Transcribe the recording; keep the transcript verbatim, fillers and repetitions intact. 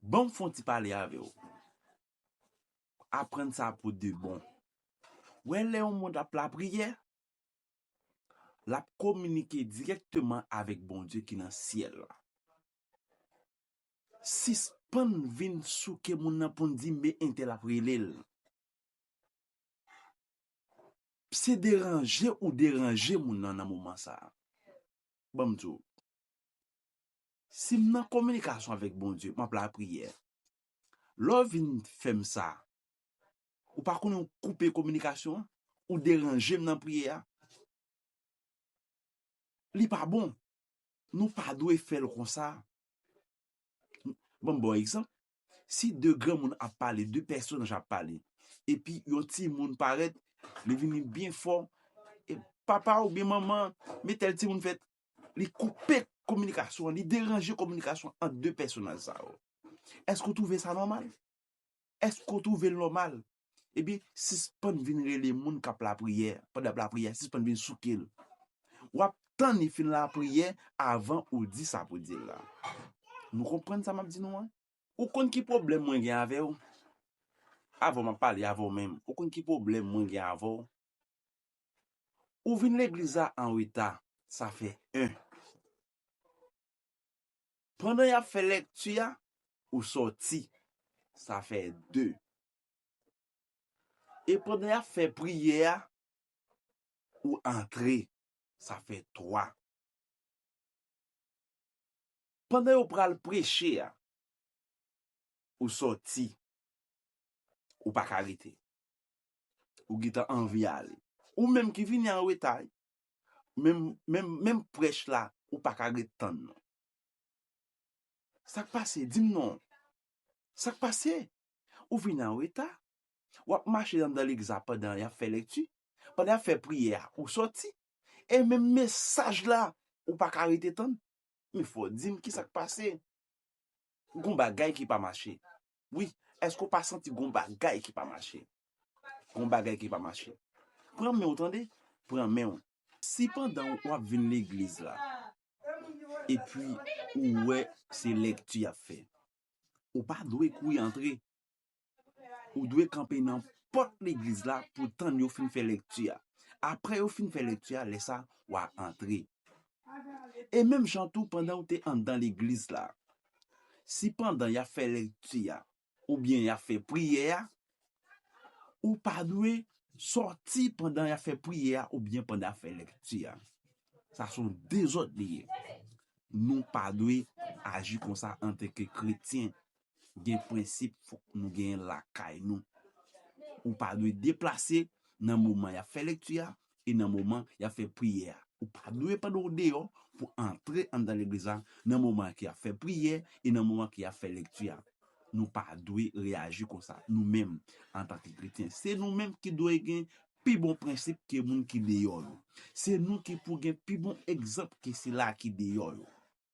Ban m fè yon ti pale avè w. Aprann sa pou de bon. Wè, lè yon moun ap lapriyè, l ap kominike dirèkteman avèk Bondye ki nan syèl la. Sispann vin souke moun nan pou n di, "Men entèl ap rele l." Se deranje ou deranje moun nan nan moman sa a. Ban m di w, si m nan kominikasyon avèk Bondye, m ap lapriyè. Lè w vin fè m sa, ou pa konnen w koupe kominikasyon an, ou deranje m nan priyè a. Li pa bon. Nou pa dwe fè l konsa. Ban m ba w egzanp. Si de granmoun ap pale, de pèsonaj ap pale, epi yon timoun parèt, li vini byen fò, e papa oubyen manman, men tèl timoun fèt, li koupe kominikasyon an, li deranje kominikasyon ant de pèsonaj sa yo. Èske w twouve sa nòmal? Èske w twouve l nòmal? Ebyen, sispann vin rele moun k ap lapriyè, pandan l ap lapriyè, sispann vin souke l. W ap tann li fin lapriyè avan ou di sa pou di l la. Nou konprann sa m ap di nou an? Ou konn ki pwoblèm mwen gen avè w? Avan m ap pale avè w menm, ou konn ki pwoblèm mwen gen avè w? Ou vin legliz la an reta, sa fè en. Pandan y ap fè lèkti a, ou sòti, sa fè de. E pandan y ap fè priyè a, ou antre, sa fè twa. Pandan yo pral preche a, ou sòti, ou pa ka rete. Ou gentan anvi ale. Ou menm ki vini an reta, menm, menm, menm prèch la, ou pa ka ret tann non. Sa k pase? Di m non. Sa k pase? Ou vin an reta. W ap mache anndan legliz la pandan y ap fè lèkti. Pandan y ap fè priyè a, ou sòti. E menm mesaj la, ou pa ka rete tann. Men fò w di m ki sa k pase. Gon bagay ki pa mache. Wi, èske w pa santi gon bagay ki pa mache? Gon bagay ki pa mache. Pran men w, tande. Pran men w. Si pandan w ap vin legliz la, epi ou wè se lèkti y ap fè, ou pa dwe kouri antre. Ou dwe kanpe nan pòt legliz la pou tann yo fin fè lèkti a. Apre yo fin fè lèkti a, lè sa, w a antre. E menm jan tou, pandan w te anndan legliz la, si pandan y ap fè lèkti a, oubyen y ap fè priyè a, ou pa dwe sòti pandan y ap fè priyè a oubyen pandan y ap fè lèkti a. Sa se yon dezòd li ye. Nou pa dwe aji konsa antanke kretyen. Gen prensip fòk nou genyen lakay nou. Ou pa dwe deplase nan moman y ap fè lèkti a e nan moman y ap fè priyè a. Ou pa dwe pandan w deyò pou antre anndan legliz la nan moman ke y ap fè priyè e nan moman ke y ap fè lèkti a. Nou pa dwe reyaji konsa. Nou menm, antanke kretyen, se nou menm ki dwe gen pi bon prensip ke moun ki deyò yo. Se nou ki pou gen pi bon egzanp ke sila ki deyò yo.